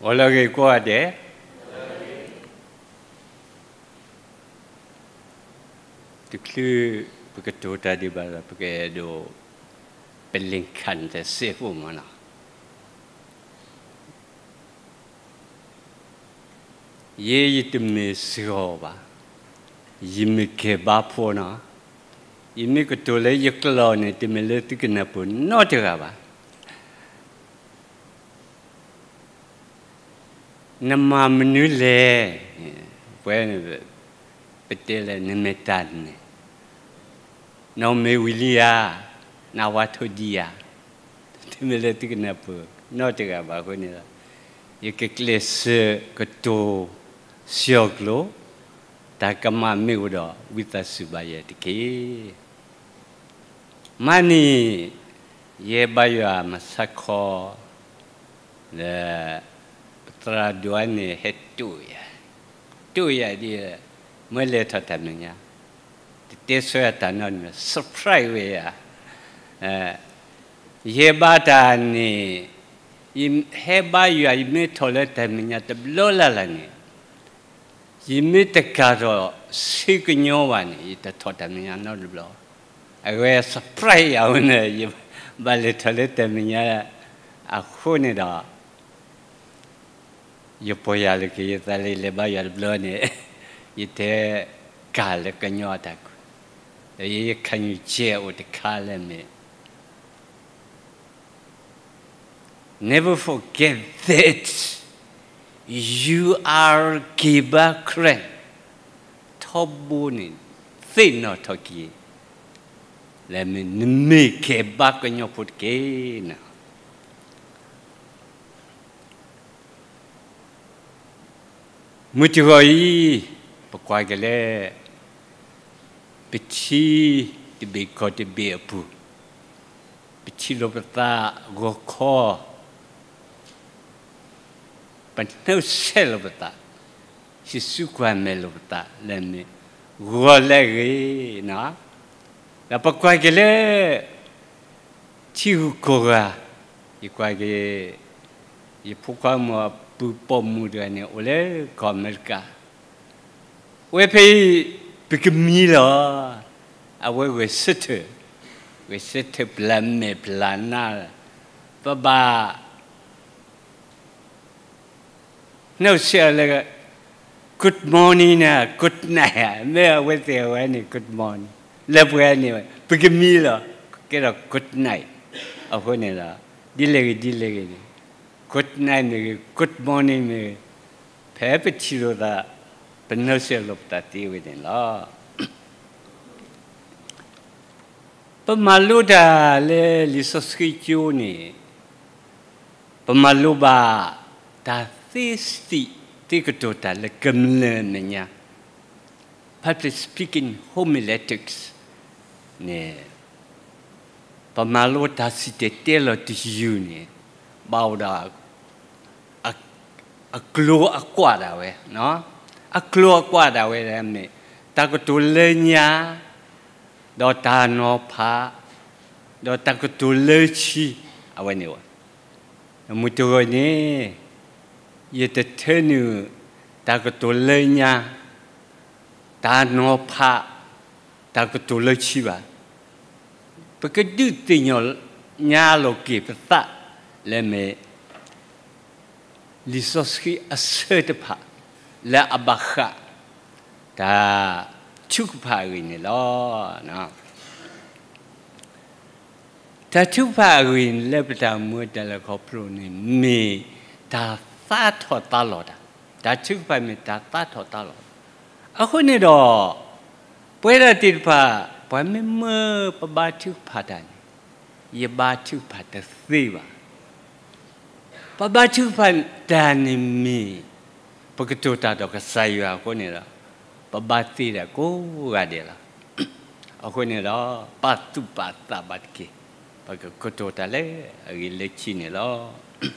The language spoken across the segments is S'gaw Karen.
ဂီၤလၢအဂ့ၤကိးဂၤဒဲး, တချုးပကတိၤတၢ်ဒံးဘၣ်ဒီး ပကအဲၣ်ဒိး ပလ့ၣ်ခၣ်န့ၣ်တစဲးဖိမးနီၤ. ယဲယတမ့ၢ်စှီၤဘၣ်, ယမ့ၢ်ကဲဘါဖိနီၤ, ယမ့ၢ်ကတိၤလၢယကျိာ်န့ၣ် တမ့ၢ်လၢသုကနၢ်ပၢၢ်နီတဂၤဘၣ်. နမၤမနုၤလဲၣ်, ပှၤ, ပတဲလၢနမဲာ်တၢ်န့ၣ်, နမ့ၢ်ဝံၤလံဧါ, နဝါထိၣ်ဒံဧါ, တမ့ၢ်လၢသုကနၢ်ပၢၢ်နီတဂၤဘၣ်အဃိန့ၣ်ဒီး, ယကကျဲးစၢးကတိၤစံးကျိာ်, တၢ်ကမၣ်မ့ၢ်အိၣ်ဒီး ဝံသးစူၤဘၣ်ယဲတက့ၢ်. မၤန့ၣ်, ယဲဘါယွၤမၤဆါခီ, လၢ, ပသရၣ်ဒိၣ်န့ၣ်ဟဲတိၢ်ယၤ, တိၢ်ယၤဒ်, မ့ၢ်လဲၤထီၣ်တၢ်မဲာ်ညါ, တတဲဆၢယၤတၢ်နီတမံၤ, surprise ဝဲယၤ, ယဟဲဘါတၢ်န့ၣ်, ယဟဲဘါယွၤ ယမ့ၢ်ထီၣ်လၢတၢ်မဲာ်ညါတဘျီလၢ်လၢ်န့ၣ်, ယမ့ၢ်တကၤထီၣ်ဆ့ကညီဘၣ်န့ၣ် ယတထီၣ်တၢ်မဲာ်ညါနီတဘျီ. အဝဲ surprise ယၤဝဲန့ၣ် ယဘၣ်လဲၤထီၣ်လၢတၢ်မဲာ်ညါအဃိန့ၣ်ဒီး ယပီၢ်ယၢ်လၢက့ၤယသးလၢယလဲၤဘါယွၤတဘျီန့ၣ်, ယတဲကၤလၢကညီအတၢ်ကူၣ်, ဒီးယဲယခါညူၣ်ကဲအိၣ်တခါလၢမ့ၢ် Never forget that you are က့ၤဘါ Christ, ထီဘိန့ၣ် သ့ၣ်နီၣ်ထီၣ်က့ၤ, လၢမ့ၢ်နမ့ၢ်ကဲဘါကညီဖိတက့ၢ်န့ၣ်. မုၢ်တဂီၤအံၤ, ပကွၢ်က့ၤလၢ ပထံတဘ့ၣ်ကီၢ်တဘ့ၣ်အပူၤ, ပထံၣ်လိာ်ပသးဂီၤခီ, ပနှုတ်ဆက်လိာ်ပသး, စံးစူးကွၢ်မဲာ်လိာ်ပသးလၢမ့ၢ်ဂီၤလၢအဂ့ၤန့ၣ်, ဒီးပကွၢ်က့ၤလၢ ထံဂုၤကီၢ်ဂၤ, ယကွၢ်က့ၤ ယဖိခွါမုၣ်အပုၢ်ပိာ်မုၣ်တဂၤန့ၣ် အိၣ်လၢကီၢ်အမဲရကၤ, အဝဲဖဲအံၤ ပကမံလီၤ, အဝဲဂဲၤဆၢထၢၣ်, ဂဲၤဆၢထၢၣ်ပျၢၤမဲာ်ပျၢၤနါ, ပဘၣ် နှုတ်ဆက်လၢ good morning န့ၣ် good night ဧါ, မ့ၢ်အဝဲသ့ၣ်အဝဲန့ၣ် good morning, လၢပှၤန့ၣ် ပကမံလီၤ, ကဲဒီး good night, အဃိန့ၣ်ဒီး ဒ်လဲၣ်ဂ့ၤဒ်လဲၣ်ဂ့ၤန့ၣ်, good night မ့ၢ်ဂ့ၤ good morning မ့ၢ်ဂ့ၤ, ဖဲပထံၣ်လိာ်သး, ပနှုတ်ဆက်လိာ်ပသးသ့ဝဲန့ၣ်လီၤ. ပမၤလိတၢ်လၢလံာ်စီဆှံကၠိန့ၣ်, ပမၤလိဘၣ်တၢ်သ့စံးသ့ကတိၤတၢ်လၢကမျၢၢ်အမဲာ်ညါ, public speaking homiletics န့ၣ်, ပမၤလိတၢ်စံၣ်တဲၤတဲလီၤတယုၢ်န့ၣ်, ဘၣ်အိၣ်ဒီး အကျိၤအကွာ်ဒၣ်ဝဲ, အကျိၤအကွာ်ဒၣ်ဝဲမ့ၢ် တၢ်ကတိၤလၢညါ, ဒီးတၢ်နီၤဖး, ဒီးတၢ်ကတိၤလၢဆံ, အဝဲန့ၣ်, မုၢ်တဂီၤန့ၣ်, ယတထၢနုာ် တၢ်ကတိၤလၢညါ, တၢ်နီၤဖး, တၢ်ကတိၤလၢဆံဘၣ်. ပကဒုးသ့ၣ်ညါလိာ်က့ၤပသးလၢမ့ၢ် လံာ်စီဆှံအဆၢတဖၣ် လၢအဘၣ်ဃး တၢ်ထုကဖၣ်အဂ့ၢ်န့ၣ်လီၤ. တၢ်ထုကဖၣ်အဂ့ၢ်လၢပတၢ်မူတၢ်လဲၤခီဖျိန့ၣ် မ့ၢ်တၢ်သးထီၣ်သးလီၤတၢ်, တၢ်ထုကဖၣ်မ့ၢ်တၢ်သးထီၣ်သးလီၤ. အဃိန့ၣ်ဒီး ပဝဲဒၣ်သ့ၣ်တဖၣ် ပှၤမ့ၢ်မၢပဘါထုကဖၣ်တၢ်န့ၣ် ယဘါထုကဖၣ်တသ့ဘၣ်. ပဘါထုကဖၣ်တၢ်န့ၣ်မ့ၢ် ပကတိၤတၢ်ဒီးကစၢ်ယွၤအဃိန့ၣ်ဒီး ပဘါသ့တၢ်ကိးဂၤဒဲးလီၤ. အဃိန့ၣ်ဒီး ပာ်သူၣ်ပာ်သးဘၣ်တက့ၢ်. ပကကတိၤတၢ်လၢအဂ့ၢ်လၢခံန့ၣ်လီၤ.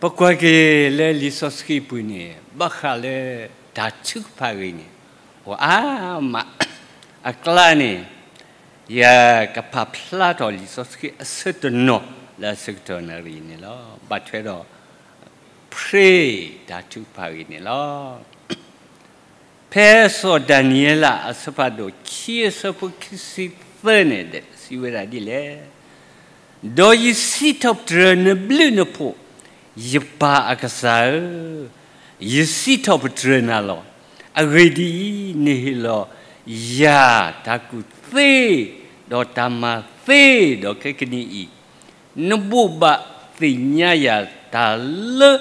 ပကွၢ်က့ၤလၢလံာ်စီဆှံပူၤန့ၣ် ဘၣ်ဃးလၢတၢ်ထုကဖၣ်အဂ့ၢ်န့ၣ် အိၣ်အါမး. အကျါန့ၣ် ယကပာ်ဖျါထီၣ်လံာ်စီဆှံအဆၢတနီၤ လၢအဆၢကတီၢ်နၣ်ရံၣ်န့ၣ်လီၤ. ဘၣ်ထွဲဒီး pray တၢ်ထုကဖၣ်အဂ့ၢ်န့ၣ်လီၤ. ဖဲစီၤဒၤနံးယ့လးအဆၢဖးဒိၣ်ခံအဆၢဖိခံဆံသၢန့ၣ် စံးဝဲဒၣ်ဒ်လဲၣ်, ဒီးယစံးထီၣ်ပတြၢၤနဘျုးနဖှိၣ်, ယပၢ်အကစၢ်ဧၢ, ယစံးထီၣ်ပတြၢၤနၤလီၤ. အဂ့ၢ်ဒ်အံၤ, နဟ့ၣ်လီၤယၤတၢ်ကူၣ်သ့, ဒီးတၢ်မၤသ့, ဒီးခဲကနံၣ်အံၤ, နဘိးဘၣ်သ့ၣ်ညါယၤတၢ်လၢ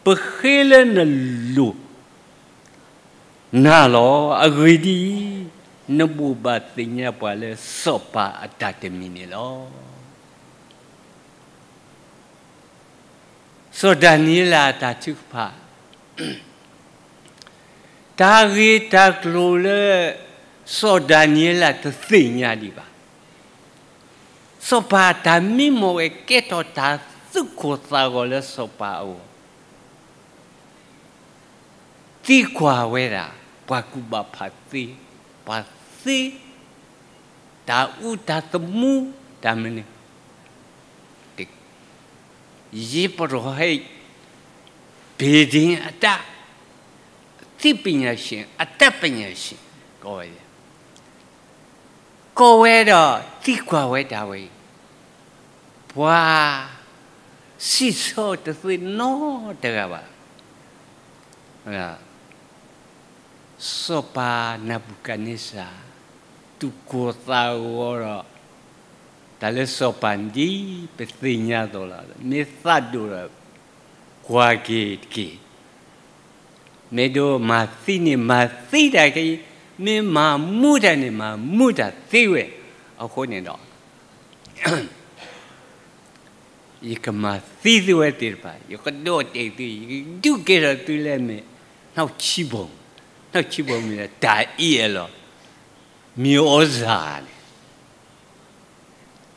ပဃ့လၢနလိၤ နၤလီၤ. အဂ့ၢ်ဒ်အံၤ, နဘိးဘၣ်သ့ၣ်ညါပှၤလၢစီၤပၤအတၢ်တမံၤန့ၣ်လီၤ. စီၤဒၤနံးယ့လးအတၢ်ထုကဖၣ်, တၢ်ဂ့ၢ်တၢ်ကျိၤလၢ စီၤဒၤနံးယ့လးတသ့ၣ်ညါဒံးဘၣ်. စီၤပၤတၢ်မံမီၢ်ဝဲကဲထီၣ်တၢ်သူၣ်ကိၢ်သးဂီၤလၢစီၤပၤအဂီၢ် သံကွၢ်ဝဲဒၣ် ပှၤကူၣ်ဘၣ်ဖးသ့, ပှၤသ့, တၢ်အူတၢ်သမူ, တၢ်မနုၤ, ယပရိဟဲ ဘ့ၣ်ဒ့အတၢ် သံပညာရှင်, အတၢ်ပညာရှင်, ကိးဝဲ ကိးဝဲဒီးသံကွၢ်ဝဲဒၣ်ဝဲအံၤ, ပှၤစံးဆၢတသ့နီတဂၤဘၣ်. စီၤပၤနၤဘူၤခၣ်န့စၢ် သူၣ်ကိၢ်သးဂီၤဒီး တၢ်လၢစီၤပၤဒ်ပသ့ၣ်ညါအသိးလီၤ. မ့ၢ်သးဒိၣ်ဒီး ကွၢ်က့ၤတက့ၢ်. မ့ၢ်ဒိးမၤသံန့ၣ် မၤသံတၢ်ခဲအံၤ, မ့ၢ်မၤမူတၢ်န့ၣ် မၤမူတၢ်သ့ဝဲ. အဃိန့ၣ်ဒီး ယကမၤသံသုဝဲသ့ၣ်တဖၣ်, ယကဒိးတဲာ်သု, ယကဒုးကဲထီၣ်သုလၢမ့ၢ် နှုတ်ချီးဘုန်း, နှုတ်ချီးဘုန်းမ့ၢ်လၢတၢ်အံၤအလီၢ်, မံၤအိစၢ်န့ၣ်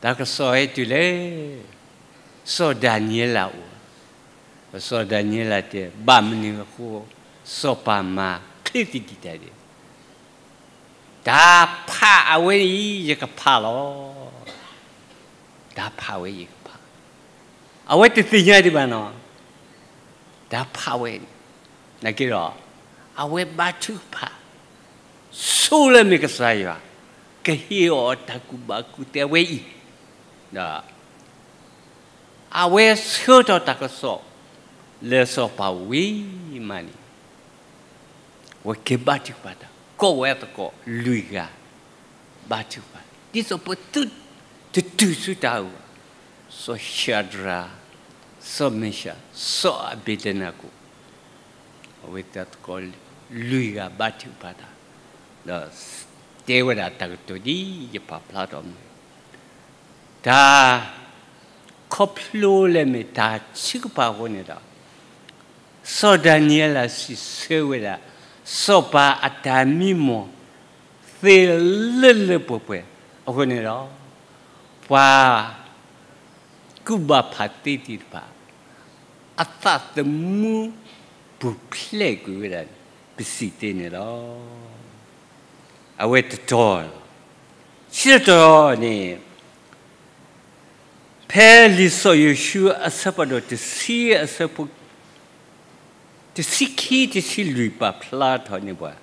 တၢ်ကစီၣ်ဟဲတုၤလၢ စီၤဒၤနံးယ့လးအအိၣ်, စီၤဒၤနံးယ့လးတဲ ဘၣ်မနုၤအဃိ စီၤပၤမၤချ့သံဒံးတၢ်ဒဲး, တၢ်ဖးအဝဲအံၤ ယကဖးလီၤ. တၢ်ဖးဝဲယကဖး, အဝဲတသ့ၣ်ညါဒံးဘၣ်နီၤ, တၢ်ဖးဝဲန့ၣ်, နာ်က့ဒီး အဝဲဘါထုကဖၣ် ဆိလၢမ့ၢ်ကစၢ်ယွၤ ကဟ့ၣ်အီၤတၢ်ကူၣ်ဘၣ်ကူၣ်သ့ဝဲအံၤ, ဒီး အဝဲဆှၢထီၣ်တၢ်ကစီၣ် လၢစီၤပၤဝံၤမးန့ၣ် အဝဲက့ၤဘါထုကဖၣ်တၢ်, ကိးဝဲသကိးလွံၢ်ဂၤ ဘါထုကဖၣ်, ဒ်သိးပသုတတုၤဆူတၢ်အုၣ်, စီၤၡၤဒြး, စီၤမ့ၡး, စီၤအဘ့းနကိၤ, အဝဲသကိးလွံၢ်ဂၤဘါထုကဖၣ်တၢ်, ဒီးတဲဝဲဒၣ်တၢ်ကတိၤဒ်ယပာ်ဖျါထီၣ်မး, တၢ် ခီဖျိလၢမ့ၢ်တၢ်ထုကဖၣ်အဃိန့ၣ်ဒီး စီၤဒၤနံးယ့လးစံးဆၢဝဲဒၣ် စီၤပၤအတၢ်မံမီၢ်သ့လၢလၢပှဲၤပှဲၤအဃိန့ၣ်ဒီး ပှၤကူၣ်ဘၣ်ဖးသ့သ့ၣ်တဖၣ် အသးသမူပူၤဖျဲးကွံာ်ဝဲဒၣ် ပစံးသ့န့ၣ်လီၤ. အဝဲတတီၤ, ဆံတတီၤန့ၣ် ဖဲလံာ်စီၤယိၤၡူအဆၢဖးဒိၣ်တဆံအဆၢဖိ တဆံခံ တဆံလွံၢ် ပာ်ဖျါထီၣ်န့ၢ်ပှၤ,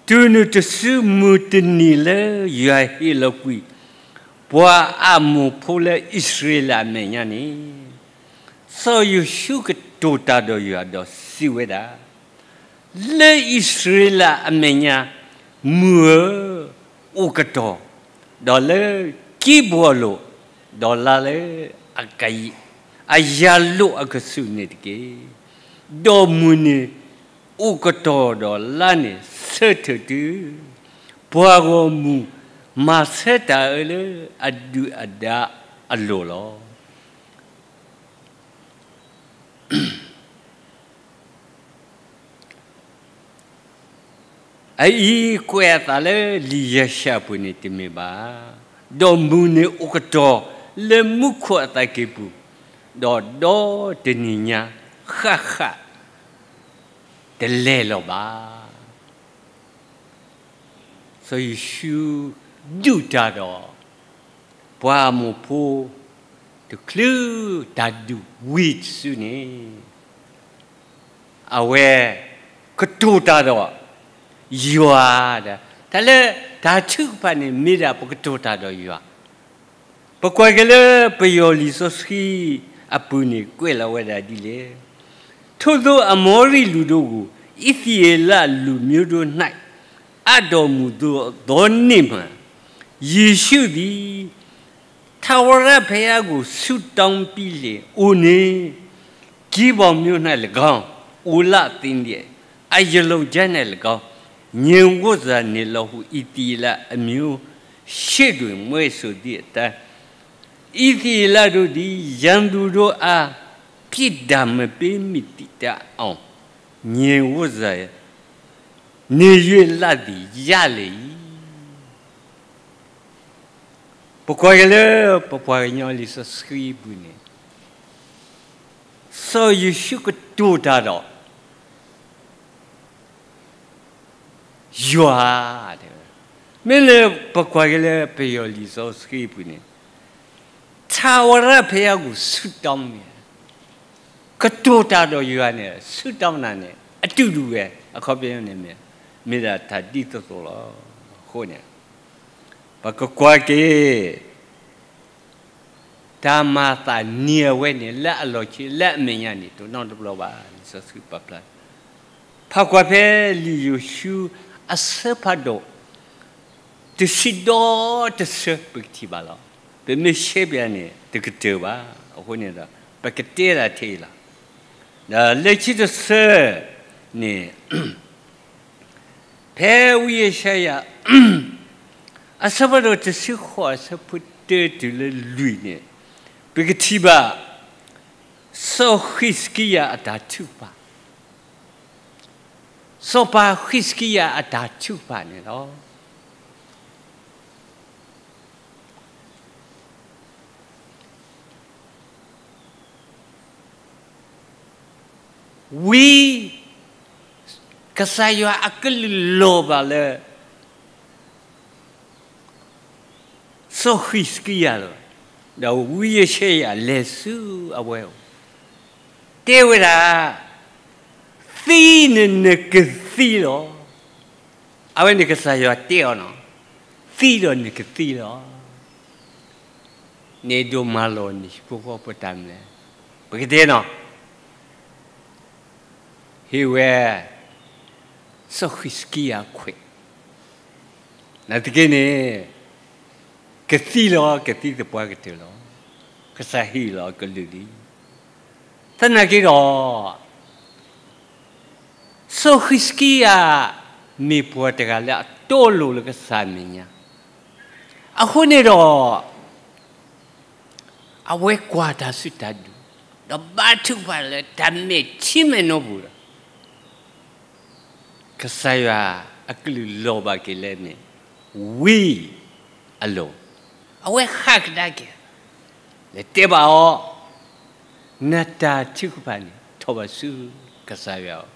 တုၤနုၤတစုမုၢ်တနံၤလၢယွၤဟ့ၣ်လီၤကွံာ် ပှၤအမိၣ်ဖိလၢအံၣ်စရ့လးအမဲာ်ညါန့ၣ်, စီၤယိၤၡူကတိၤတၢ်ဒီးယွၤဒီးစံးဝဲဒၣ်, လၢအံၣ်စရ့လးအမဲာ်ညါ, မုၢ်ဧၢ, အိၣ်ကတီၤ, ဒီးလၢကံဘိလိာ်, ဒီးလါလၢအကယၤလိာ်အကဆူးန့ၣ်တက့ၢ်. ဒီးမုၢ်န့ၣ်အိၣ်ကတီၤဒီးလါန့ၣ်ဆၢထၢၣ်တုၤ, ပှၤဂီၢ်မုၢ်မၤဆၢတၢ်အၢလၢအဒုၣ်အဒါအလိၤလီၤ. အအံၤကွဲးအသးလၢလံာ်ယၡါယၤအပူၤန့ၣ်တမ့ၢ်ဘၣ်. ဒီးမုၢ်န့ၣ်အိၣ်ကတီၤလၢမူခိၣ်အသးကံၢ်ပူၤ, ဒီးဒီတနံၤညါဃၣ်ဃၣ် တလဲၤလီၤဘၣ်. စီၤယိၤၡူဒုၣ်တၢ်ဒီး ပှၤအမိၣ်ဖိ တချုးတၢ်ဒုးဝံၤတစုန့ၣ် အဝဲကတိၤတၢ်ဒီးယွၤ, တၢ်လၢတၢ်ထုကဖၣ်န့ၣ် မ့ၢ်ဒၣ်ပကတိၤတၢ်ဒီးယွၤ. ပကွၢ်က့ၤလၢပယီၤလံာ်စီဆှံအပူၤန့ၣ် ကွဲးလီၤဝဲဒၣ်ဒ်လဲၣ်. ထိုသို့အမောရိလူတို့ကို ဣသရေလလူမျိုးတို့၌ အပ်တော်မူသောနေ့မှ ယေရှုသည် ထာဝရဘုရားကို ဆုတောင်းပြီးလျှင် အိုနှင့် ဂိဗောင်မြို့၌၎င်း၊ အိုလသင်းလျက် အယလူန်ကျါ၌၎င်း၊ ငြိမ်ဝပ်စွာနေလော့ဟု ဣသရေလအမျိုးရှေ့တွင် မြွက်ဆိုသည့်အတိုင်း ဣသရေလတို့သည် ရန်သူတို့အား ပြစ်ဒဏ်မပေးမီသည့်တိုင်အောင် ငြိမ်ဝပ်စွာ နေ၍ လသည်ယလီၤ. ပကွၢ်က့ၤလၢ ပပှၤကညီလံာ်စီဆှံပူၤန့ၣ် စီၤယိၤၡူးကတိၤတၢ်ဒီး ယွၤ, မ့ၢ်လၢပကွၢ်က့ၤလၢပယီၤလံာ်စီဆှံပူၤန့ၣ် ထာဝရဘုရားကို ဆုတောင်းန့ၣ် ကတိၤတၢ်ဒီးယွၤန့ၣ် ဆုတောင်းန့ၣ် အတူတူဝဲ အခီပညီန့ၣ် မ့ၢ်ဒၣ်တၢ်ဒ်သိးသိးလီၤ. အဃိန့ၣ် ပကကွၢ်က့ၤ တၢ်မၤသးနံၤအဝဲန့ၣ် လၢအလီၢ်ခံ လၢအမဲာ်ညါန့ၣ် တနီတဘျီဘၣ် လံာ်စီဆှံပာ်ဖျါ ဖးကွၢ်ဖဲလံာ်ယိၤၡူးအဆၢဖးဒိၣ် တဆံဒီတဆၢ ပကထံၣ်ဘၣ်လီၤ. ပမ့ၢ်ရှဲပျးန့ၣ် တကတၢၢ်ဘၣ်. အဃိန့ၣ်ဒီး ပကတဲဒၣ်ထဲအံၤလီၤ. ဒီးလၢခံတဆၢန့ၣ် ဖဲဝံယၡါယၤ အဆၢဖးဒိၣ်တဆံဃိး အဆၢဖိတၢတုၤလၢလွံၢ်န့ၣ် ပကထံၣ်ဘၣ် စီၤဃံးစကံယၤအတၢ်ထုကဖၣ်, စီၤပၤဃံးစကံယၤအတၢ်ထုကဖၣ်န့ၣ်လီၤ. ဝံ ကစၢ်ယွၤအကလုၢ်လီၤဘၣ်လၢ စီၤဃံးစကံယၤလီၤ. ဒီးဝံယၡါယၤလဲၤဆူအဝဲအအိၣ်, တဲဝဲဒၣ်, သံန့ၣ်နကသံလီၤ. အဝဲန့ၣ်ကစၢ်ယွၤတဲအီၤနီၤ, သံဒီးနကသံလီၤ. နအဲၣ်ဒိးမၤလီၤနဟံၣ်ဖိဃီဖိတၢ်မနုၤလဲၣ်. ပကတဲနီၤ, ဟ့ၣ်ဝဲ စီၤဃံးစကံယၤခွဲး, နာ်သက့န့ၣ် ကသံလီၤ ကသံသပှၢ်ကတၢၢ်လီၤ. ကစၢ်ဟ့ၣ်လီၤအကလုၢ်လံ. သနာ်က့ဒီး စီၤဃံးစကံယၤ မ့ၢ်ပှၤတဂၤလၢအတီအလိၤလၢကစၢ်အမဲာ်ညါ, အဃိန့ၣ်ဒီး အဝဲကွၢ်တၢ်စုတၢ်ဒူၣ်, ဒီးဘါထုကဖၣ်လၢတၢ်မဲာ်ထံမဲာ်နိပူၤဒီး ကစၢ်ယွၤအကလုၢ်လီၤဘၣ်က့ၤလၢန့ၣ် ဝံအလိၤ, အဝဲဃၣ်ကဒါက့ၤ လဲၤတဲဘၣ်အီၤ, နတၢ်ထုကဖၣ်န့ၣ် ထီၣ်ဘၣ်ဆူကစၢ်ယွၤအ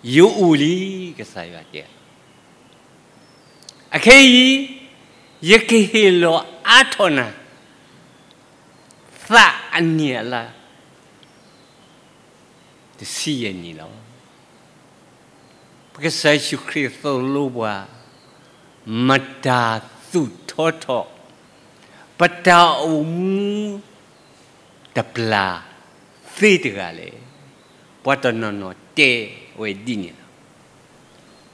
အိၣ်, ယအိၣ်လံ ကစၢ်ယွၤတဲ အခဲအံၤ ယကဟ့ၣ်လီၤအါထီၣ်နၤ သးအနံၣ်အလါ တဆံယဲၢ်နံၣ်လီၤ. ပကစၢ်ယ့ၣ်ၡူးခရံာ်သိၣ်လိပှၤ မတၤသူၣ်ထီထီၣ် ပတၢ်အိၣ်မူ တပျၢ်သ့တဂၤလဲၣ်. ပှၤတနီၤနီၤတဲဝဲဒ်န့ၣ်လီၤ.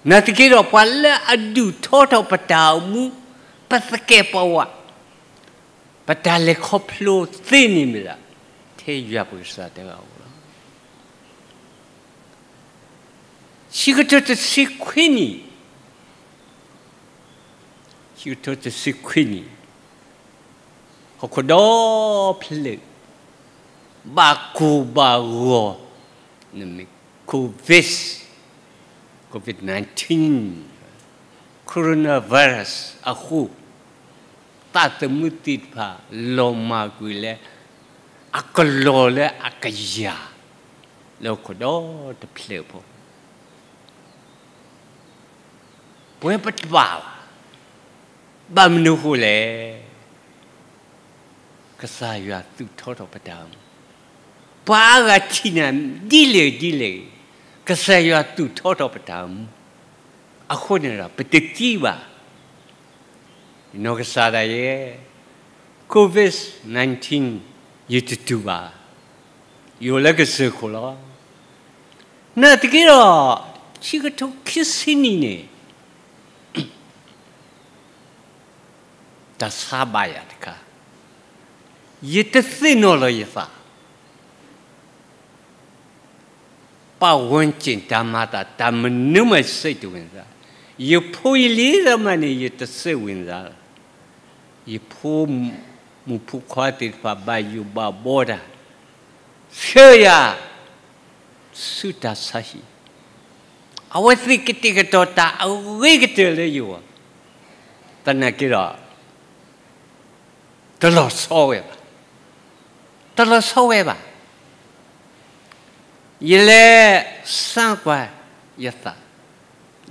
နာ်သက့ဒီး ပှၤလၢအဒုးထီထီၣ်ပတၢ်အိၣ်မူ ပသကဲးပဝး ပတၢ်လဲၤခီဖျိသ့န့ၣ်မ့ၢ်ဒၣ် ထဲယွၤပကစၢ်တဂၤဧိၤလီၤ. ခံကထိတဆံခွံနံၣ်, ခံကထိတဆံခွံနံၣ်, ဟီၣ်ခိၣ်ဒီဖျၢၣ် ဘၣ်ကိၢ်ဘၣ်ဂီၤ, နမ့ၢ် COVID, COVID nineteen, coronavirus အဃိ, သးသမူသ့ၣ်တဖၣ် လီၤမၢ်ကွံာ်လၢ အကလီၢ်လၢအကယၤ လၢဟီၣ်ခိၣ်ဒီတဖျၢၣ်ဖိ ပဝဲပတဘၣ်ဘၣ်. ဘၣ်မနုၤအဃိလဲၣ်. ကစၢ်ယွၤသူၣ်ထီထီၣ်ပတၢ်အိၣ်မူ, ပှၤအါဂၤထံၣ်နၤဒ်လဲၣ်ဒ်လဲၣ်ဂ့ၤ, ကစၢ်ယွၤသူၣ်ထီထီၣ်ပတၢ်အိၣ်မူ, အဃိန့ၣ်ဒီး ပတသံဘၣ်. နီၢ်ကစၢ်ဒၣ်ယဲ, COVID nineteen ယတတုၤဘၣ်, ယအိၣ်လၢကစၢၢ်ခိၣ်လီၤ. နာ်သက့ဒီး, ခံကထိခံဆံနံၣ်န့ၣ် တၢ်ဆါဘၣ်ယၤတခါ, ယတသ့ၣ်နီၣ်လီၤယသး, ပတ်ဝန်းကျင် တၢ်မၤသး တၢ်မနုၤမး စိတ်တဝင်စား, ယဖိယလံၤသ့ၣ်မးန့ၣ် ယတစိတ်ဝင်စားလီၤ. ယဖိမုၣ်ဖိခွါသ့ၣ်တဖၣ် ဘၣ်ယိၣ်ဘၣ်ဘီတၢ်, ဆှၢယၤ ဆူတၢ်ဆါဟံၣ်, အဝဲသ့ၣ်ကတဲာ်ကတီၤတၢ်အဂ့ၤကတၢၢ်လၢယဂီၢ်, သနာ်က့ဒီး တလီၤဆီဝဲဘၣ်, တလီၤဆီဝဲဘၣ်. ယလဲၤစမ်းကွၢ်ယသး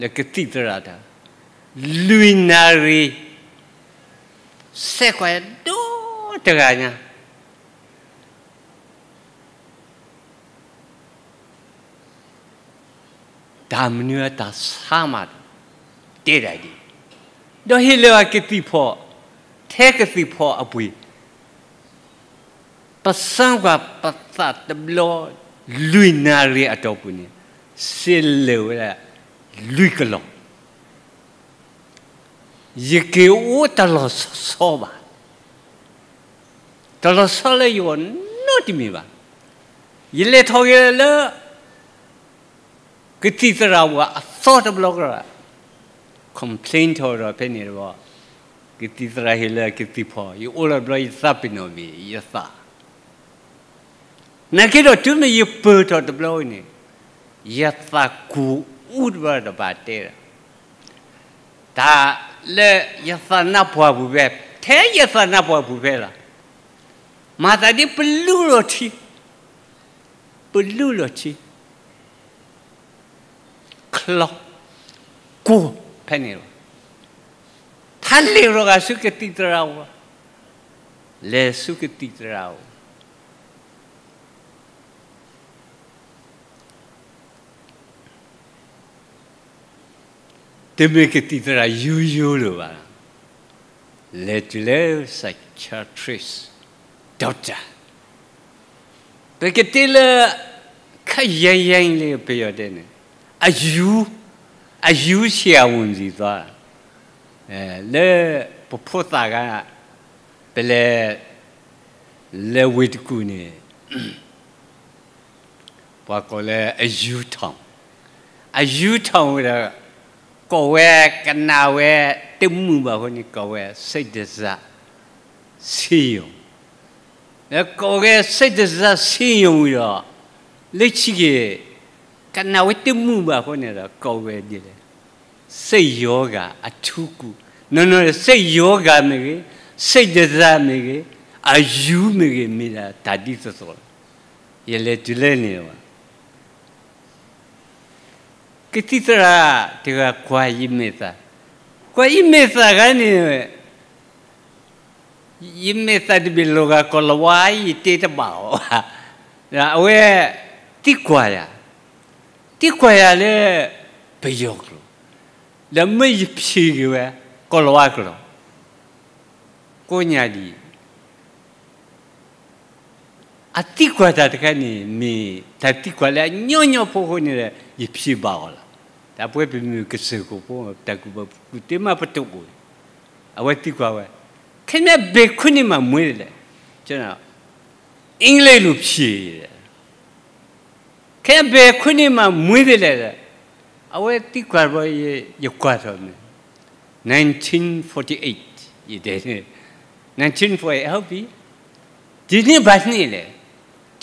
လၢကသံၣ်သရၣ်တၢ်, လွံၢ်နၣ်ရံၣ် စဲးကွၢ်ယၤဒီးတဂၤညါ တၢ်မနုၤအတၢ်ဆါမး တဲဒၣ်ဒ်, ဒီးဟ့ၣ်လီၤအကသံၣ်ဖီ, ထဲကသံၣ်ဖီအပှ့ၤ, ပစမ်းကွၢ်ပသးတဘျီ လွံၢ်နၣ်ရံၣ်အတီၢ်ပူၤန့ၣ် စ့လၢာ်ဝဲဒၣ် လွံၢ်ကလီၢ်. ယက့ၤအိၣ်တလီၤဆီဘၣ်, တလီၤဆီလၢယဂီၢ်နီတမံၤဘၣ်. ယလဲၤထီၣ်က့ၤလၢ ကသံၣ်သရၣ်ဝဲအသီတဘျီကဒီး, complain ထီၣ်ဒီးဖဲန့ၣ်တဘျီ, ကသံၣ်သရၣ်ဟ့ၣ်လၢကသံၣ်ဖီ, ယအိၣ်လီၤတဘျီယသးပ့ၤနီၣ်ဘ့ၣ်ယသး နာ်က့ဒီးတုၤမ့ၢ်ယပၢၢ်ထီၣ်တဘျီန့ၣ်, ယသးကူးအူတဘျီတဘၣ်တဲဒီး, တၢ်လၢယသးနါပှၢ်ပူၤဖဲ, ထဲယသးနါပှၢ်ပူၤဖဲလီၤ. မၤသးဒ်ပလူလီၤထံ, ပလူလီၤထံ, ချီ, ကိၢ်ဖဲန့ၣ်လီၤ. ဖးလဲၤလီၤဂာ်ဆူကသံၣ်သရၣ်အအိၣ်, လဲၤဆူကသံၣ်သရၣ်အအိၣ် တမ့ၢ်ကသံၣ်သရၣ်ယိယိလၢၤဘၣ်, လဲၤတုၤလၢ psychiatrist, doctor, ပကတဲလၢ ခပ်ရိုင်းရိုင်းလၢပယီၤတဲန့ၣ်, အယူ, အယူဆရာဝန် သီ, လၢပဖိသၣ်ဂၤ ပလဲၤ လဲၤဝ့ၢ်တကူၣ်န့ၣ် ပှၤကိးလၢအယူထောင်, အယူထောင်ဝဲဒီး ကိးဝဲကနၣ်ဝဲတမုာ်ဘၣ်အဃိန့ၣ် ကိးဝဲ စိတ်တစားဆင်းရုံ, ဒီးကိးဝဲ စိတ်တစားဆင်းရုံ ဝံၤဒီး လၢခံက့ၤ ကနၣ်ဝဲတမုာ်ဘၣ်အဃိန့ၣ်ဒီး ကိးဝဲဒ်လဲၣ်, စိတ်ရောဂါအထူးကု, နီၢ်နီၢ် စိတ်ရောဂါ မ့ၢ်ဂ့ၤ, စိတ်တစား မ့ၢ်ဂ့ၤ, အယူ မ့ၢ်ဂ့ၤ မ့ၢ်ဒၣ်တၢ်ဒ်သိးသိးလီၤ. ယလဲၤတုၤလၢန့ၣ်ဘၣ် ကသံၣ်သရၣ်တဂၤကွၢ်ယမဲာ်သၣ်, ကွၢ်ယမဲာ်သၣ်ခါန့ၣ်, ယမဲာ်သၣ်တဘ့ၣ်လီၤဂာ်ကိၢ်လၤဝါ ယတဲတဘၣ်အီၤဘၣ်. အဝဲသံကွၢ်ယၤ, သံကွၢ်ယၤလၢပယီၤကျိာ်, ဒီးမ့ၢ်ယဖျါက့ၤဝဲ ကိၢ်လၤဝါကျိာ်, ကိးညါဒ်အံၤ အသံကွၢ်တၢ်တခါန့ၣ် မ့ၢ်တၢ်သံကွၢ်လၢအညီညီဖိအဃိန့ၣ်ဒီး ယဖျါဘၣ်အီၤလီၤ. တၢ်ပဝဲပမ့ၢ်ကစၢၢ်ခိၣ်ဖိ တၢ်ကူၣ်ဘၣ်ကူၣ်သ့မးပတအိၣ်, အဝဲသံကွၢ်ဝဲ, ခင်ဗျားဘယ်ခုနှစ်မှာမွေးလဲၣ်, ကျွန်တော် အင်္ဂလိပ်လိုဖြေတယ်, ခင်ဗျားဘယ်ခုနှစ်မှာမွေးလဲၣ်, အဝဲသံကွၢ်ဘၣ် ယကွၢ်ထီၣ်န့ၣ် nineteen forty-eight, ယတဲန့ၣ်, nineteen forty-eight ဟုတ်ပြီ, ဒီနှစ်ဘာနှစ်လဲ,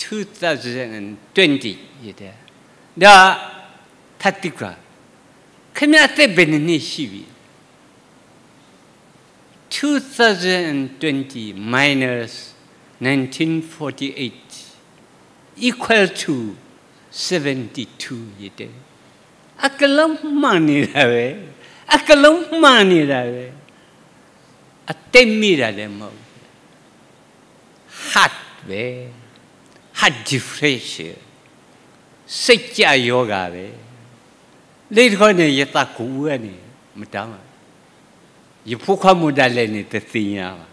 two thousand twenty ယတဲ, ဒီး ထပ်သံကွၢ်, ခင်ဗျားအသက်ဘယ်နှစ်နှစ်ရှိပြီ, two thousand twenty minus nineteen forty-eight equal to seventy-two ယတဲ, အကလုံးမှားနေတာပဲ, အကလုံးမှားနေတာပဲ, အသက်မေ့တာလည်းမဟုတ်ဘူး. heart ဝဲ, heart depression, စိတ်ကျရောဂါ ဝဲ, လၢတခီန့ၣ် ယသးကိၢ်အူန့ၣ် မတၤမး, ယဖိခွါမိၢ်ဒၣ်လဲာ်န့ၣ် တသ့ၣ်ညါဘၣ်.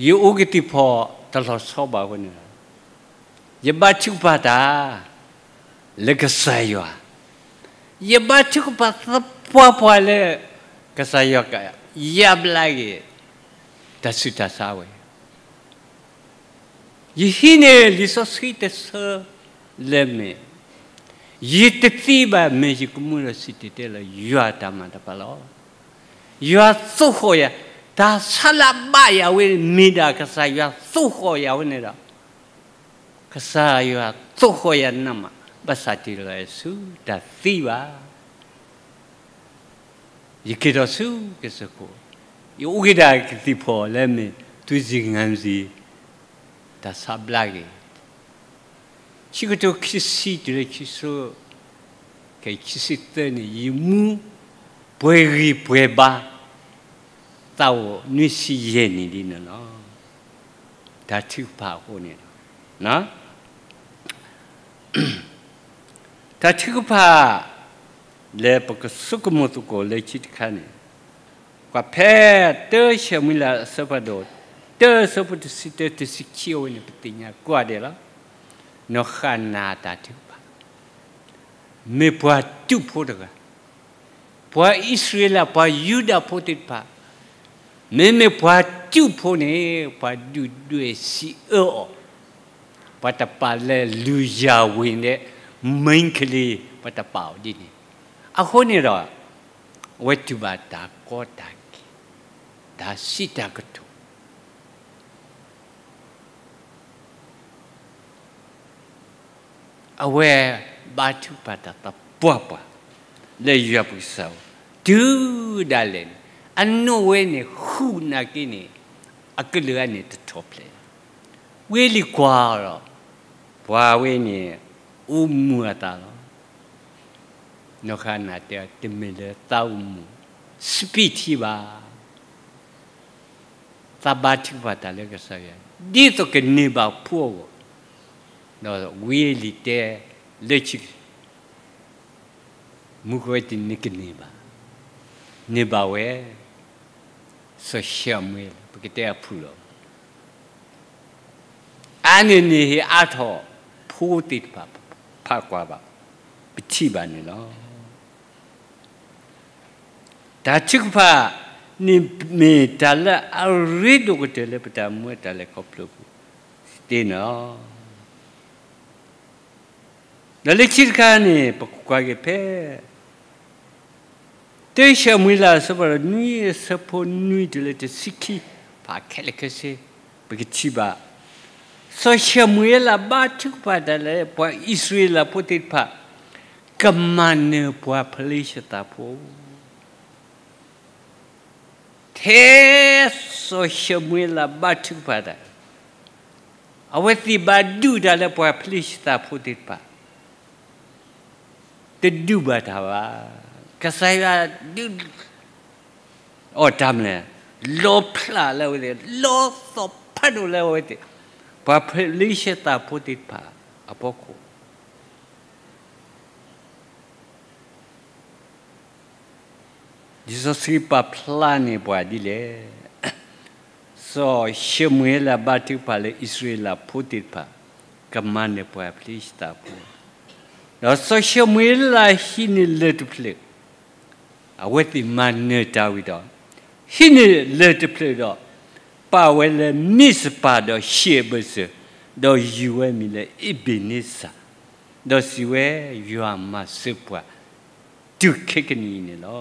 ယအိၣ်ကသံၣ်ဖီၣ်တလီၤဆီဘၣ်အဃိန့ၣ်, ယဘါထုကဖၣ်တၢ်လၢကစၢ်ယွၤ, ယဘါထုကဖၣ်သပှၢ်ပှၢ်လၢ ကစၢ်ယွၤကယါဘျါက့ၤ တၢ်ဆူးတၢ်ဆါဝဲ ယဟံးန့ၢ်လံာ်စီဆှံတဆၢလၢမ့ၢ်, ယတသံဘၣ် မ့ၢ်ယကမူဒီးစံၣ်တဲၤတဲလီၤ ယွၤအတၢ်မၤတဖၣ်လီၤ. ယွၤသိၣ်ဃီၣ်ယၤ, တၢ်ဆါလၢအဘၣ်ယၤဝဲ မ့ၢ်ဒၣ်ကစၢ်ယွၤသိၣ်ဃီၣ်ယၤဝဲန့ၣ်ဒီး, ကစၢ်ယွၤသိၣ်ဃီၣ်ယၤနးမး, ဘၣ်ဆၣ်တ့ၢ်လီၤယၤဆူတၢ်သံဘၣ် ယက့ၤထီၣ်ဆူကစၢၢ်ခိၣ်, ယအိၣ်က့ၤဒၣ်ကသံၣ်ဖီၣ်လၢမ့ၢ် သူၣ်စ့ၣ်ငါစ့ၣ်, တၢ်ဆါဘျါက့ၤ, ခံကထိခံဆံတုၤလၢခံဆံ, ခံဆံသၢန့ၣ် ယမူပှဲၤဂံၢ်ပှဲၤဘါ, သးအိၣ်နွံဆံယဲၢ်နံၣ်ဒ်န့ၣ်လီၤ. တၢ်ထုကဖၣ်အဃိန့ၣ်လီၤ. တၢ်ထုကဖၣ်လၢပကဆိကမိၣ်သကိးလၢခံတခါန့ၣ်, ကွၢ်ဖဲ တၢ ၡမူၤအ့လး အဆၢဖးဒိၣ်တၢ အဆၢဖိတဆံတၢ တဆံခံအဝဲန့ၣ် ပသ့ၣ်ညါကိးဂၤဒဲးလီၤ. နီၢ်ဃၤနၤတၢ်ထုကဖၣ် မ့ၢ်ပှၤတူာ်ဖိတဂၤ, ပှၤအံၣ်စရ့လး ပှၤယူဒၤဖိသ့ၣ်တဖၣ်, မ့မ့ၢ်ပှၤတူာ်ဖိန့ၣ် ပှၤဒုၣ်ဒွဲၣ်စံးအၢအီၤ, ပှၤတပာ်လၢလူၤယၤဝ့ၤဒဲး, မိန်းကလေး ပှၤတပာ်အီၤဒ်န့ၣ်, အဃိန့ၣ်ဒီး အဝဲတူၢ်ဘၣ်တၢ်ကီတၢ်ခဲ, တၢ်စံးတၢ်ကတိၤ အဝဲဘါထုကဖၣ်တၢ်သပှၢ်ပှၢ် လၢယွၤပကစၢ်အအိၣ်, တုၤဒၣ်လဲာ်န့ၣ် အနိၣ်ဝဲန့ၣ် ဃုာ်နာ်က့န့ၣ် အကလုၢ်န့ၣ်တထီၣ်ဖျဲး, ဝံအလံၤကွၢ်ဒီး ပှၤဝဲန့ၣ် အိၣ်မူအသးလီၤ. နီၢ်ဃၤနၤတဲ တမ့ၢ်လၢသးအိၣ်မူ စပံးထံဘၣ် သးဘါထုကဖၣ်တၢ်လၢကစၢ်ယွၤ ဒ်သိးကန့ၢ်ဘၣ်ဖိအဂီၢ်, ဒီးဝံအလံၤတဲ လၢခံ မူခိၣ်ဝဲတန့ၢ်ကန့ၢ်ဘၣ်, န့ၢ်ဘၣ်ဝဲ စီၤၡမူၤအ့လး ပကတဲအဖုၣ်လီၤ. အါန့ၢ်န့ၣ်ဟ့ၣ်အါထီၣ်ဖိသ့ၣ်တဖၣ် ဖးကွၢ်ဘၣ်, ပထံၣ်ဘၣ်န့ၣ်လီၤ. တၢ်ထုကဖၣ်န့ၣ် မ့ၢ်တၢ်လၢအရ့ဒိၣ်ကတၢၢ်လၢပတၢ်မူတၢ်လဲၤခီဖျိပူၤသ့န့ၣ်လီၤ. ဒီးလၢခံတခါန့ၣ် ပကကွၢ်က့ၤဖဲ တၢ ၡမူၤအ့လး အဆၢဖးဒိၣ်နွံ အဆၢဖိနွံတုၤလၢတဆံခံ, ဖးခဲလၢာ်ခဲဆ့, ပကထံၣ်ဘၣ် စီၤၡမူၤအ့လးဘါထုကဖၣ်တၢ်လၢပှၤအံၣ်စရ့လးဖိသ့ၣ်တဖၣ် ကမၤနၢၤပှၤဖလ့ၡသးဖိ ထဲစီၤၡမူၤအ့လးဘါထုကဖၣ်တၢ်, အဝဲသ့ၣ်ဘၣ်ဒုးတၢ်လၢပှၤဖလ့ၡသးဖိသ့ၣ်တဖၣ် တဒုးဘၣ်တၢ်ဘၣ်. ကစၢ်ယွၤဒုးအီၣ်တၢ်မနုၤလဲၣ်, လီဖျးလၢအဝဲသ့ၣ်, လီသီၣ်ဖးဒိၣ်လၢအဝဲသ့ၣ်, ပှၤဖလ့ၡသးဖိသ့ၣ်တဖၣ်အဖီခိၣ် လံာ်စီဆှံပာ်ဖျါန့ၢ်ပှၤဒ်လဲၣ်. စီၤၡမူၤအ့လးဘါထုကဖၣ်လၢအံၣ်စရ့လးဖိသ့ၣ်တဖၣ် ကမၤနၢၤပှၤဖလ့ၡသးဖိ, ဒီးစီၤၡမူၤအ့လးဟံးန့ၢ်လၢၢ်တဖျၢၣ်, အဝဲသ့ၣ်မၤနၢၤတၢ်ဝံၤဒီး ဟံးန့ၢ်လၢၢ်တဖျၢၣ်ဒီး ပာ်ဝဲလၢမံးစပၤဒီးဟံၣ်အဘၢၣ်စၢၤ, ဒီးယုၢ်ဝဲမံၤလၢအ့းဘ့းနံစၢ်, ဒီးစံးဝဲ, ယွၤမၤစၢၤပှၤ တုၤခဲကနံၣ်အံၤန့ၣ်လီၤ.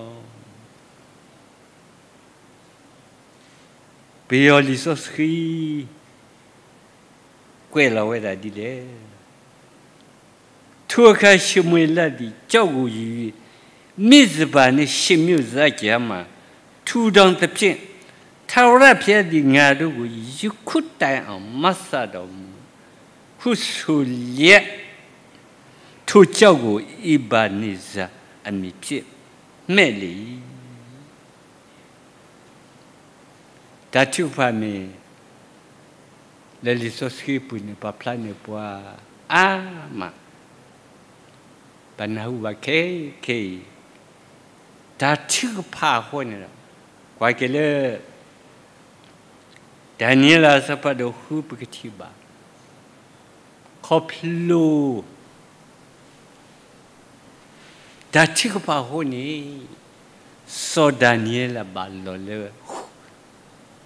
ပယီၤလံာ်စီဆှံ ကွဲးလီၤဝဲဒၣ်ဒ်လဲၣ်. ထိုအခါ ရှမူኤလသည် ကျောက်ကိုယူ၍ မဇ္ဇဘနဲ့ ရှစ်မြို့စပ်ကြားမှာ ထူထောင်သဖြင့်၊ ထာဝရဘုရားသည် ငါတို့ကို ယခုတိုင်အောင် မစတော်မူ ဟုဆိုလျက်၊ ထိုကျောက်ကို ဧဗနေဇာ အမည်ဖြင့် မှဲ့လေ၏။ တၢ်ထုကဖၣ်မ့ၢ် လၢလံာ်စီဆှံပူၤန့ၣ် ပာ်ဖျါန့ၢ်ပှၤအါမး, ပနၢ်ဟူဘၣ်ခဲခဲအံၤ, တၢ်ထုကဖၣ်အဃိန့ၣ်ဒီး ကွၢ်က့ၤလၢ ဒၤနံးယ့လးအဆၢဖးဒိၣ်ဃု ပကထံၣ်ဘၣ် ခီဖျိ တၢ်ထုကဖၣ်အဃိန့ၣ် စီၤဒၤနံးယ့လးဘၣ်လီၤလၢ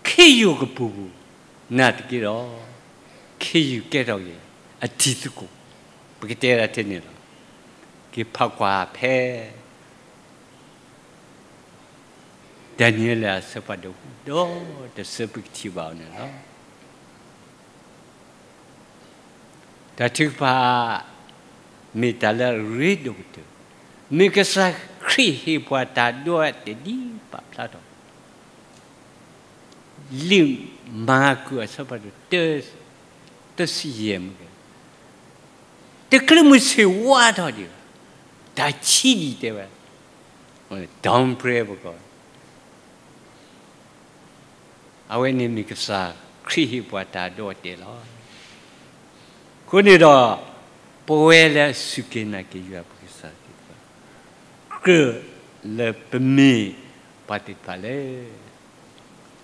ခ့ယုၢ်ကပူၤပူၤ, နာ်သက့ဒီး ခ့ယုၢ်ကဲထီၣ်က့ၤ အတံၤသကိး, ပကတဲဒၣ်ထဲန့ၣ်လီၤ. က့ၤဖးကွၢ်ဖဲ ဒၤနံးယ့လးအဆၢဖးဒိၣ်ဃု ဒီတဆၢ ပကထံၣ်ဘၣ်အီၤန့ၣ်လီၤ. တၢ်ထုကဖၣ် မ့ၢ်တၢ်လၢအရ့ဒိၣ်ကတၢၢ်, မ့ၢ်ကစၢ်ခရံာ်ဟ့ၣ်ပှၤတၢ်ဒိအတဲာ်ဒ်ပာ်ဖျါထီၣ် လံာ်မၢကူးအဆၢဖးဒိၣ်တၢ သၢဆံယဲၢ်မုၢ်ကဲ, တချုးမုၢ်ဆ့ၣ်ဝါထီၣ်ဒံးဘၣ်, တၢ်ဆံးဒံးတဲဝဲ, dawn prayer ပကိး, အဝဲန့ၣ်မ့ၢ်ကစၢ်ခရံာ်ဟ့ၣ်ပှၤတၢ်ဒိအတဲာ်လီၤ. အဃိန့ၣ်ဒီး ပဝဲလၢအစူၢ်က့ၤနာ်က့ၤယွၤပကစၢ်သ့ၣ်တဖၣ် ကြၢးလၢပမ့ၢ်ပှၤသ့ၣ်တဖၣ်လၢ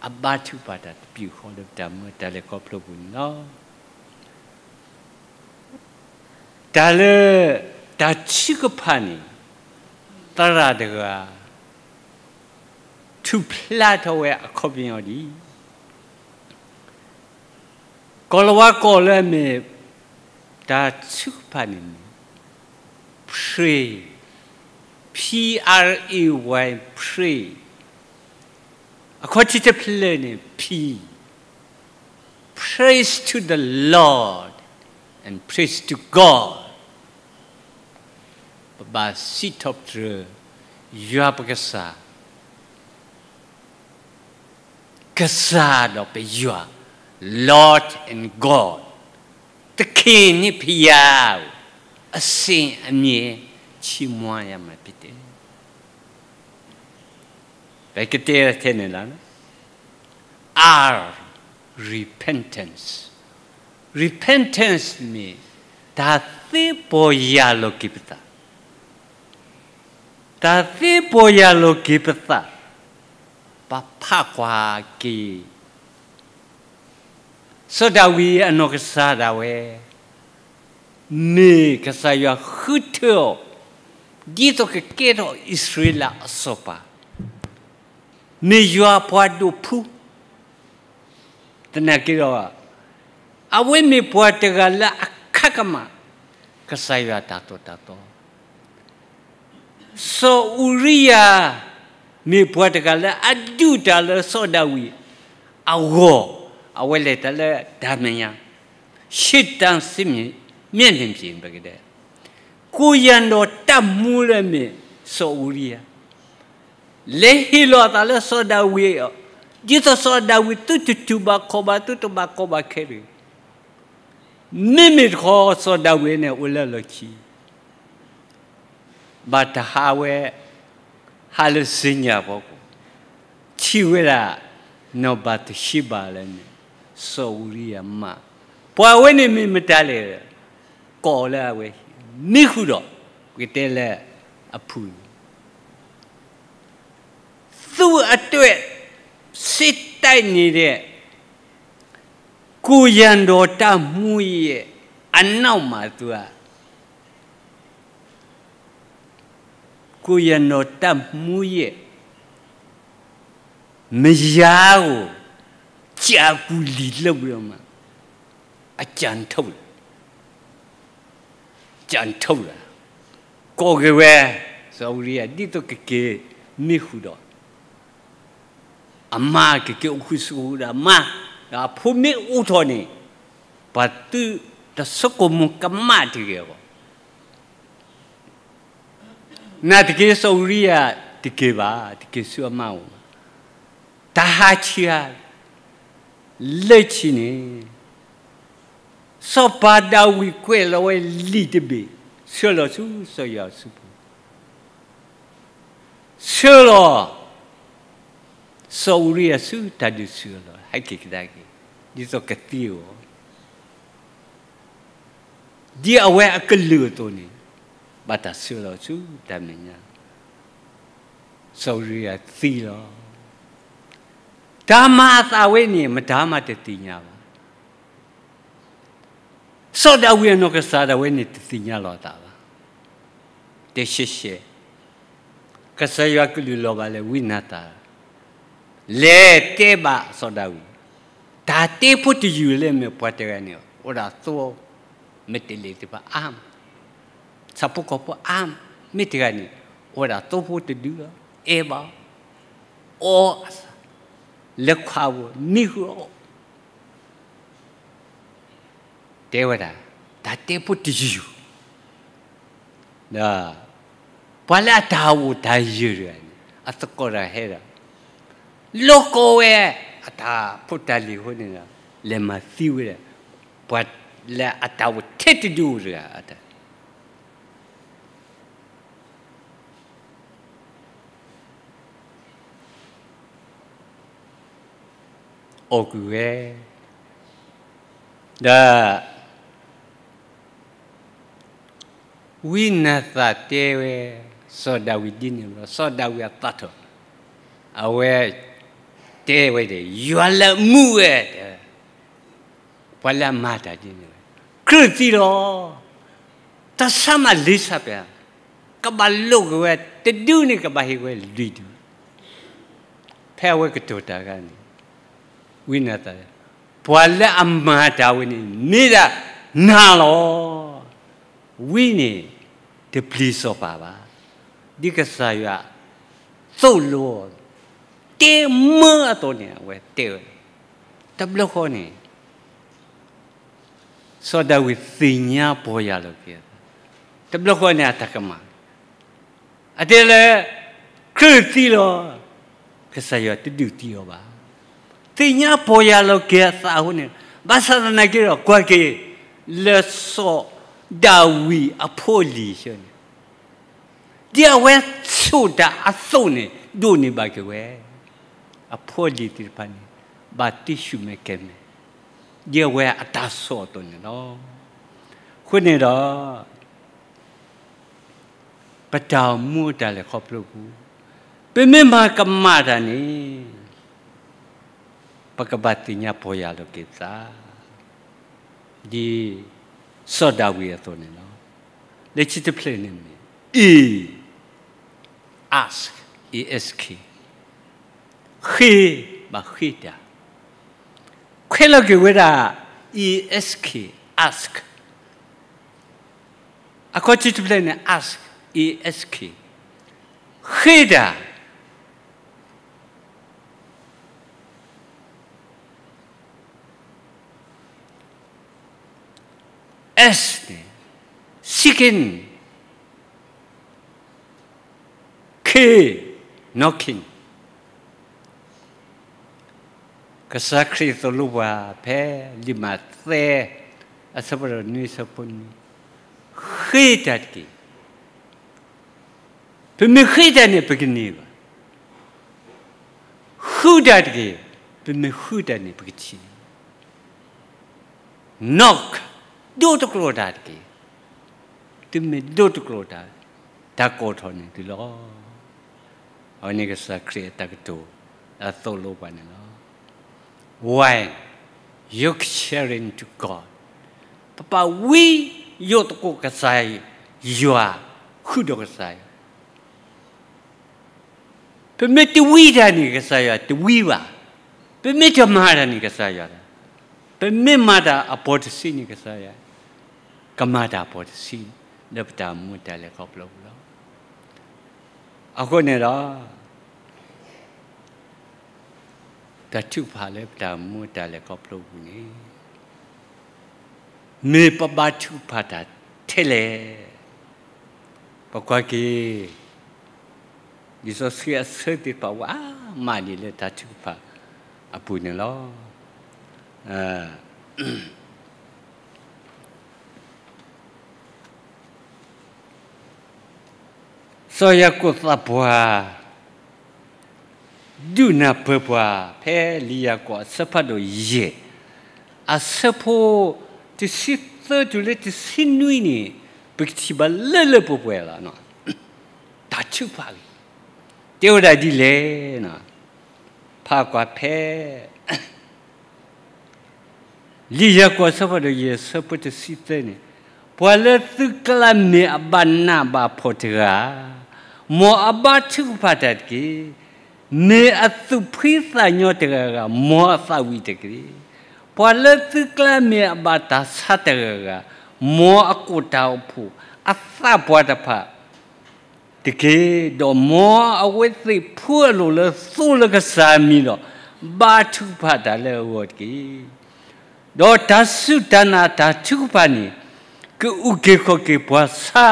အဘါထုကဖၣ်တၢ်တပျုာ်ဃီလၢပတၢ်မၢတၢ်လဲၤခီဖျိပူၤန့ၣ်လီၤ. တၢ်လၢ တၢ်ထုကဖၣ်န့ၣ် သရၣ်တဂၤ ထူၣ်ဖျါထီၣ်ဝဲအခီပညီဒ်အံၤ, ကိၤလၤဝါကိးလၢအမ့ၢ် တၢ်ထုကဖၣ်န့ၣ်မ့ၢ် pray, P R A Y, pray, အခီၣ်ထံးတဖျၢၣ်န့ၣ် P, praise to the Lord and praise to God, ပဘၣ်စံးထီၣ်ပတြၢၤ ယွၤပကစၢ် ကစၢ်ဒီးပယွၤ, Lord and God, သခင်နှင့်ဘုရားကို အစဉ်အမြဲချီးမွမ်းရမှာဖြစ်တယ်. ပကတဲထဲန့ၣ်လီၤ. R, repentance, repentance မ့ၢ် တၢ်သ့ပီၢ်ယၢ်လီၤက့ၤပသး, တၢ်သ့ပီၢ်ယၢ်လီၤက့ၤပသး, ပဖးကွၢ်က့ၤ စီၤဒၤဝံးအနီၢ်ကစၢ်ဒၣ်ဝဲ မ့ၢ်ကစၢ်ယွၤဃုထၢအီၤ ဒ်သိးကကဲထီၣ်အံၣ်စရ့လးအစီၤပၤ, မ့ၢ်ယွၤပှၤဒိးဖှူ, သနာ်က့ဒီး အဝဲမ့ၢ်ပှၤတဂၤလၢအခါကမၣ် ကစၢ်ယွၤတၢ်သိၣ်တၢ်သီ စီၤအူၤရံယၤ မ့ၢ်ပှၤတဂၤလၢအဒုးတၢ်လၢစီၤဒၤဝံးအဂီၢ်, အဝဲလဲၤတၢ်လၢတၢ်မဲာ်ညါ ရှေ့တန်းစစ်မျက်နှာပြင် ပကတဲ, ကိုယ်ရံတော်တပ်မှူးလၢအမ့ၢ်စီၤအူၤရံယၤ လဲၤဟ့ၣ်လီၤအသးလၢစီၤဒၤဝံးအအိၣ်, ဒ်သိးစီၤဒၤဝံးသုတတူၢ်ဘၣ်ခီၣ်ဘၣ် သုတဘၣ်ကီဘၣ်ခဲတဂ့ၤ. မ့မ့ၢ်တခီ စီၤဒၤဝံးန့ၣ်အိၣ်လၢလီၢ်ခံ ဘၣ်တၢ်ဟးဝဲ, ဟးလၢစ့ညါအဖီခိၣ်, ထံၣ်ဝဲဒၣ် နီၢ်ဘၤသရှ့ဘၤလၢန့ၣ် စီၤအူၤရံယၤမါ, ပှၤဝဲန့ၣ်မ့ၢ်မတၤလဲၣ်, ကိးလၢအဝဲ မံဃုာ်ဒီး ပကတဲလၢအဖုၣ် သူ့အတွက် စစ်တိုက်နေတဲ့ ကိုယ်ရံတော်တပ်မှူးရဲ့အနောက်မှာ သူက ကိုယ်ရံတော်တပ်မှူးရဲ့ မယားကို ကြာကူလီလုပ်ပြီးတော့မှ အကြံထုတ်တယ်. ကြံထုတ်တာ. ကိးက့ၤဝဲ စီၤအူရံယၤ ဒ်သိးကက့ၤမံဃုာ်ဒီး အမါ ကက့ၤအိၣ်ဃုာ်ဆူအအိၣ်ဒီးအမါ, ဒီးအဖိမ့ၢ်အိၣ်ထီၣ်န့ၣ် ပှၤသုတဆိကမိၣ်ကမၣ်တဂ့ၤအဂီၢ် နာ်သက့ စီၤအူရံယၤတက့ၤဘၣ်, တက့ၤဆူအမါအိၣ်ဘၣ်. တၢ်ဟးဆံးဧါ, လၢခံန့ၣ် စီၤပၤဒၤဝံးကွဲးလီၤဝဲလံာ်တဘ့ၣ် ဆှၢလီၤဆူစီၤယွၤအစုပူၤ, ဆှၢလီၤ စီၤအူရံယၤဆူတၢ်ဒုးဆူၣ်အလီၢ် ဟဲက့ၤကဒါက့ၤ, ဒ်သိးကသံအဂီၢ်, ဒ်အဝဲအကလုၢ်အသိးန့ၣ် ဘၣ်တၢ်ဆှၢလီၤဆူတၢ်မဲာ်ညါ, စီၤအူရံယၤသံလီၤ. တၢ်မၤအသးဝဲန့ၣ် မတၤမးတသ့ၣ်ညါဘၣ်. စီၤဒၤဝံးအနီၢ်ကစၢ်ဒၣ်ဝဲန့ၣ် တသ့ၣ်ညါလီၤအသးဘၣ်. တဲရှဲရှဲ, ကစၢ်ယွၤကလုၢ်လီၤဘၣ်လၢဝံနၤသၣ် လဲၤတဲဘၣ်စီၤဒၤဝံး, တၢ်တဲဖိတယုၢ်လၢမ့ၢ်ပှၤတဂၤန့ၣ် အိၣ်ဒၣ်သိ မ့ၢ်တလ့ၣ်သ့ၣ်တဖၣ်အါမး, ဆၣ်ဖိကီၢ်ဖိအါမး, မ့ၢ်တဂၤန့ၣ် အိၣ်ဝဲဒၣ်သိဖိတဒု, အဲၣ်ဘၣ်အီၤ, အီအသး, လဲၤခွါဝဲ မံဃုာ်အီၤ တဲဝဲဒၣ်, တၢ်တဲဖိတယုၢ်, ဒီးပှၤလၢအတၢ်အိၣ်တၢ်ယၢၤတဂၤန့ၣ် အသကိးတဂၤဟဲဒီး လိၣ်ကိးဝဲအတၢ်ဖိတၢ်လံၤအဃိန့ၣ်ဒီး လဲၤမၤသံဝဲဒၣ် ပှၤလၢအတၢ်အိၣ်ထဲတဒုအိၣ်တဂၤ အီၣ်ကွံာ်ဝဲ, ဒီး ဝံနၤသၣ်တဲဝဲ စီၤဒၤဝံးဒ်န့ၣ်ဘျီ စီၤဒၤဝံးအသးထီၣ်, အဝဲတဲဝဲဒၣ် ယွၤလၢအမူဝဲ ပှၤလၢအမၤတၢ်ဒ်န့ၣ်ဝဲ ကြၢးသံလီၤ. တၢ်ဆါမးလ့ဆါပှဲၤ, ကဘၣ်လိၣ်က့ၤဝဲတဒုန့ၣ် ကဘၣ်ဟ့ၣ်ဝဲလွံၢ်ဒု, ဖဲအဝဲကတိၤတၢ်အခါန့ၣ် ဝံနၤသၣ်, ပှၤလၢအမၤတၢ်ဝဲန့ၣ် မ့ၢ်ဒၣ်နၤလီၤ. ဝံန့ၣ် တပျံၤစီၤပၤဘၣ်, ဒ်ကစၢ်ယွၤသိၣ်လိအီၤ တဲမၢအသိးန့ၣ် အဝဲတဲဝဲ, တဘျီဃီန့ၣ် စီၤဒၤဝံးသ့ၣ်ညါပီၢ်ယၢ်လီၤက့ၤအသး, တဘျီဃီန့ၣ်အတၢ်ကမၣ်, အတဲလၢ ကြၢးသံလီၤ, ကစၢ်ယွၤတဒုးသံအီၤဘၣ်. သ့ၣ်ညါပီၢ်ယၢ်လီၤက့ၤအသးအဃိန့ၣ်, ဘၣ်ဆၣ်သနာ်က့ဒီး ကွၢ်က့ၤ လၢစီၤဒၤဝံးအဖိအလံၤအဆၢန့ၣ် ဒ်အဝဲဆိၣ်တၢ်အသိးန့ၣ် ဒိးန့ၢ်ဘၣ်က့ၤဝဲ, အဖိအလံၤသ့ၣ်တဖၣ်န့ၣ် ဘၣ်တ့ဆူၣ်မဲာ်ကဲၤမဲာ်, ဒ်အဝဲအတၢ်ဆိၣ်အသိးန့ၣ်လီၤ. အဃိန့ၣ်ဒီး ပတၢ်အိၣ်မူအတၢ်လဲၤခီဖျိပူၤ, ပမ့ၢ်မၤကမၣ်တၢ်န့ၣ် ပကဘၣ်သ့ၣ်ညါပီၢ်ယၢ်လီၤက့ၤသး, ဒ်စီၤဒၤဝံးအသိးန့ၣ်လီၤ. လၢခံတဖျၢၣ်န့ၣ်မ့ၢ် E, ask, E S K, ဃ့, ဘၣ်ဃ့တၢ်, ခွဲးလီၤက့ၤဝဲဒၣ် E S K, ask, အခီၣ်ထံးတဖျၢၣ်န့ၣ် ask, E S K, ဃ့တၢ်, S န့ၣ် seeking, K, knocking. ကစၢ်ခရံာ်သိၣ်လိပှၤဖဲလံာ်မးသဲ အဆၢဖးဒိၣ်နွံ အဆၢဖိနွံ, ဃ့တၢ်တက့ၢ်. ပမ့ၢ်ဃ့တၢ်န့ၣ် ပကန့ၢ်ဘၣ်. ဃုတၢ်တက့ၢ်. ပမ့ၢ်ဃုတၢ်န့ၣ် ပကထံၣ်. Knock, ဒိတကျိာ်တၢ်တက့ၢ်. သုမ့ၢ်ဒိတကျိာ်တၢ်, တၢ်ကိးထီၣ်န့ၢ်သုလီၤ. အဝဲန့ၣ်ကစၢ်ခရံာ်အတၢ်ကတိၤ အသိၣ်လိပှၤန့ၣ်လီၤ. Why? Your sharing to God. ပပာ်ဝံယိာ်သကိးကစၢ်ယွၤ, ဃုာ်ဒီးကစၢ်ယွၤ ပမ့ၢ်တဝံတၢ်န့ၣ် ကစၢ်ယွၤတဝံဘၣ်. ပမ့ၢ်တမၤတၢ်န့ၣ် ကစၢ်ယွၤ, ပမ့ၢ်မၤတၢ်အပှီၢ်တဆံန့ၣ် ကစၢ်ယွၤ ကမၤတၢ်အပှီၢ်တဆံ လၢပတၢ်အိၣ်မူတၢ်လဲၤခီဖျိပူၤလီၤ. အဃိန့ၣ်ဒီး တၢ်ထုကဖၣ်လၢပတၢ်အိၣ်မူတၢ်လဲၤခီဖျိပူၤန့ၣ် မ့ၢ်ပဘါထုကဖၣ်တၢ်ထဲလဲၣ်. ပကွၢ်က့ၤ လံာ်စီဆှံအဆၢသ့ၣ်တဖၣ်အိၣ်အါမးဒံးလၢတၢ်ထုကဖၣ်အပူၤန့ၣ်လီၤ. စီၤယၤကိာ်သးပှၢ် ဒုးနၢ်ပၢၢ်ပှၤ ဖဲလံာ်ယၤကိာ်အဆၢဖးဒိၣ်ယဲၢ် အဆၢဖိတဆံသၢတုၤလၢတဆံနွံန့ၣ် ပကထံၣ်ဘၣ်လၢလၢပှဲၤပှဲၤလီၤ. တၢ်ထုကဖၣ်ဂ့ၤ တဲဝဲဒၣ်ဒ်လဲၣ်. ဖးကွၢ်ဖဲ လံာ်ယၤကိာ်အဆၢဖးဒိၣ်ယဲၢ် အဆၢဖိတဆံသၢန့ၣ်, ပှၤလၢသုကျါမ့ၢ်အဘၣ်နးဘၣ်ဖှီၣ်တဂၤ, မ်အဘါထုကဖၣ်တၢ်တက့ၢ်. မ့ၢ်အသူၣ်ဖှံသးညီတဂၤဂၤ, မ်အသးဝံၣ်တက့ၢ်. ပှၤလၢသုကျါမ့ၢ်အဘၣ်တၢ်ဆါတဂၤဂၤ, မ်အကိၣ်တၢ်အိၣ်ဖှိၣ်အသးပှၢ်တဖၣ် တက့ၢ်. ဒီးမ်အဝဲသ့ၣ်ဖှူအလိာ်လၢသိလၢကစၢ်အမံၤဒီး ဘါထုကဖၣ်တၢ်လၢအဂီၢ်တက့ၢ်. ဒီးတၢ်စူၢ်တၢ်နာ်တၢ်ထုကဖၣ်န့ၣ် ကအုၣ်က့ၤခီၣ်က့ၤပှၤဆါ,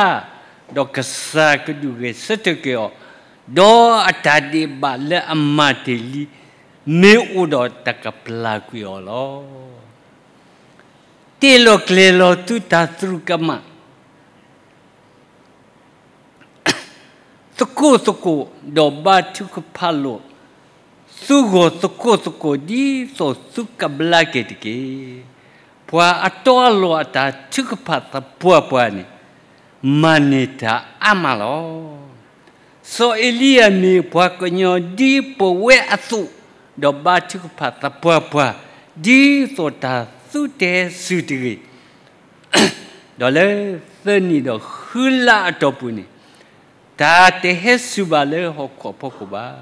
ဒီးကစၢ်ကဒုးဂဲၤဆၢထၢၣ်က့ၤအီၤ, ဒီးအတၢ်ဒဲးဘးလၢအမၤတ့ၢ်လံ မ့ၢ်အိၣ်ဒီးတၢ်ကပျၢ်ကွံာ်အီၤလီၤ. တ့ၢ်လီၤကျဲၤလီၤသုတၢ်သရူးကမၣ် သကိးသကိး, ဒီးဘါထုကဖၣ်လိာ်သုဂီၢ်သကိးသကိး ဒ်သိးသုကဘျါက့ၤတက့ၢ်. ပှၤအတီအလိၤအတၢ်ထုကဖၣ်သပှၢ်ပှၢ်န့ၣ် မၤန့ၢ်တၢ်အါမးလီၤ. စီၤအ့လံယၤမ့ၢ်ပှၤကညီဒ်ပဝဲအသိး, ဒီးဘါထုကဖၣ်သပှၢ်ပှၢ် ဒ်သိးတၢ်သူတဲစူၤတဂ့ၤ. ဒီးလၢသၢနံၣ်ဒီးဃုလါအတီၢ်ပူၤန့ၣ်, တၢ်တဟဲစူၤဘၣ်လၢဟီၣ်ခိၣ်အဖီခိၣ်ဘၣ်.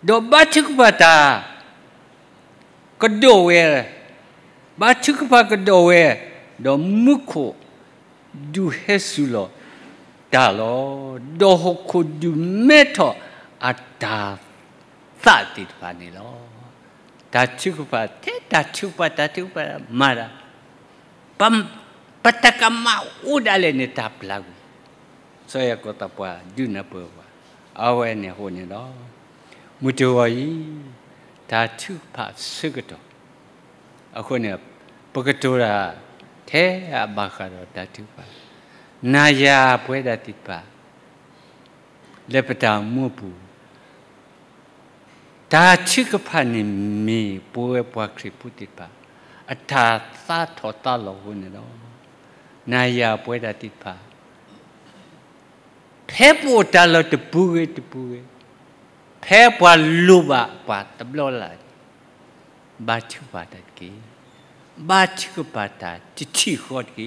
ဒီးဘါထုကဖၣ်တၢ်ကဒီးဝဲ, ဘါထုကဖၣ်ကဒီးဝဲ, ဒီးမူခိၣ်ဒုးဟဲစူၤလီၤတၢ်လီၤ. ဒီးဟီၣ်ခိၣ်ဒုးမဲထီၣ်အတၢ်သၣ်သ့ၣ်တဖၣ်န့ၣ်လီၤ. တၢ်ထုကဖၣ်, ထဲတၢ်ထုကဖၣ်, တၢ်ထုကဖၣ်မၤတၢ်, ပတၢ်ကမၣ်အိၣ်ဒၣ်လဲာ်န့ၣ် တၢ်ပျၢ်ကွံာ်, စီၤယၤကိာ်သးပှၢ်ဒုးနၢ်ပၢၢ်ပှၤ, အဝဲန့ၣ်အဃိန့ၣ်လီၤ. မုၢ်တဂီၤအံၤ, တၢ်ထုကဖၣ်ဆၢကတီၢ် အဃိန့ၣ်, ပကတိၤတၢ်ထဲအဘၣ်ဃးဒီးတၢ်ထုကဖၣ်, နၤယၤပဝဲဒၣ်သ့ၣ်တဖၣ် လၢပတၢ်အိၣ်မူအပူၤ, တၢ်ထုကဖၣ်န့ၣ်မ့ၢ်ပဝဲပှၤခရံာ်ဖိသ့ၣ်တဖၣ် အတၢ်သးထီၣ်သးလီၤအဃိန့ၣ်လီၤ. နၤယၤပဝဲဒၣ်သ့ၣ်တဖၣ် ဖဲပအိၣ်တၢ်လီၢ်တပူၤဂ့ၤတပူၤဂ့ၤ, ဖဲပှၤလိၣ်ဘၣ်ပှၤတဘျီလၢ်, ဘါထုကဖၣ်တၢ်တက့ၢ်. ဘါထုကဖၣ်တၢ်တထံၣ်ဃီ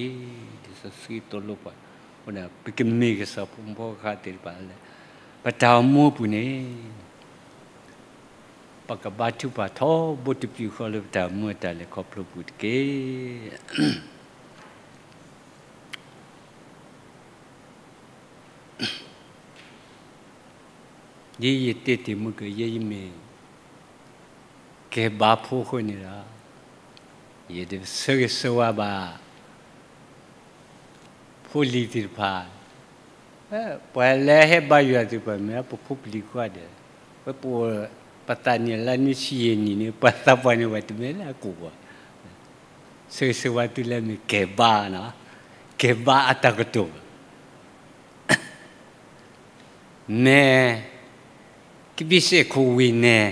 တက့ၢ်. ဒ်သိးသုသိၣ်လိပှၤ, ပကမ့ၢ်ကစၢ်ဖိမုၣ်ဖိခွါသ့ၣ်တဖၣ်လၢ ပတၢ်အိၣ်မူအပူၤန့ၣ် ပကဘါထုကဖၣ်ထီဘိတပျုာ်ဃီလၢပတၢ်အိၣ်မူအတၢ်လဲၤခီဖျိပူၤတက့ၢ်. ဒ်ယတဲတ့ၢ်မုၢ်ကယဲၢ် ယမ့ၢ်ကဲဘါဖိအဃိန့ၣ်ဒီး, ယတဆၢဂ့ၤဆၢဝါဘၣ် ဖိလံၤသ့ၣ်တဖၣ်, ပှၤလၢဟဲဘါယွၤသ့ၣ်တဖၣ် မ့ၢ်ပဖိပလံၤကိးဂၤဒဲး, ပသးနံၣ်လၢနွံဆံယဲၢ်နံၣ်န့ၣ် ပှၤသးပှၢ်န့ၣ် ပှၤတမ့ၢ်လၢအကိာ်ဘၣ်. ဆၢဂ့ၤဆၢဝါသုလၢမ့ၢ်ကဲဘါ, ကဲဘါအတၢ်ကတိၤ မ့ၢ် ကဘံၣ်စဲးခိၣ်ဝံၤန့ၣ်,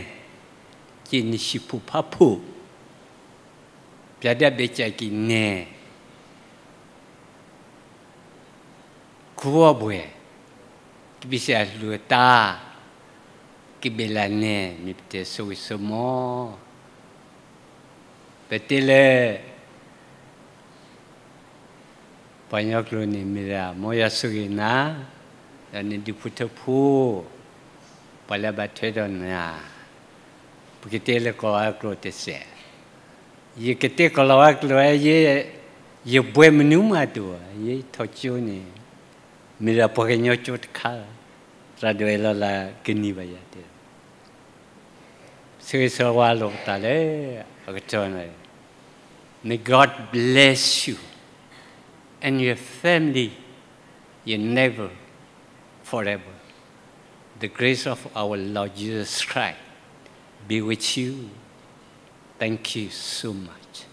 က့ၤနံၣ်ဆံးဖိဖးဖိ, ပျၢ်ဒၣ်ဘဲကၠးက့ၤန့ၣ်, ခူအီၣ်ဘှဲၣ်, ကဘံၣ်စဲးအလူၤအတၢ်, ကဘ့ၣ်လၢ်န့ၣ် မ့ၢ်ပတဲဆိၣ်ဂ့ၤဆိၣ်မီၤ, ပတဲလၢ ပှၤကညီကျိာ်န့ၣ်မ့ၢ်ဒၣ် မ်ယွၤဆိၣ်ဂ့ၤနၤ, ဒီးနဒုးဖိထၢဖိ, ပှၤလၢအဘၣ်ထွဲဒီးနၤ, ပကတဲလၢကိၤလၤဝါကျိာ်တစဲး, ယကတဲကိၤလၤဝါကျိာ်ဝဲ, ယဘှဲမနုၤမးတအိၣ်, ယထီၣ်ကၠိန့ၣ် မ့ၢ်ဒၣ်ပှၤကညီကၠိတခါ, သရၣ်ဒိၣ်အဲၣ်လီၤလၢကနံၤဘၣ်ယၤတဲ ဆၢဂ့ၤဆၢဝါလိာ်ပသးလၢအကတီၢ်န့ၣ်, May God bless you and your family, you never, forever. The grace of our Lord Jesus Christ be with you. Thank you so much.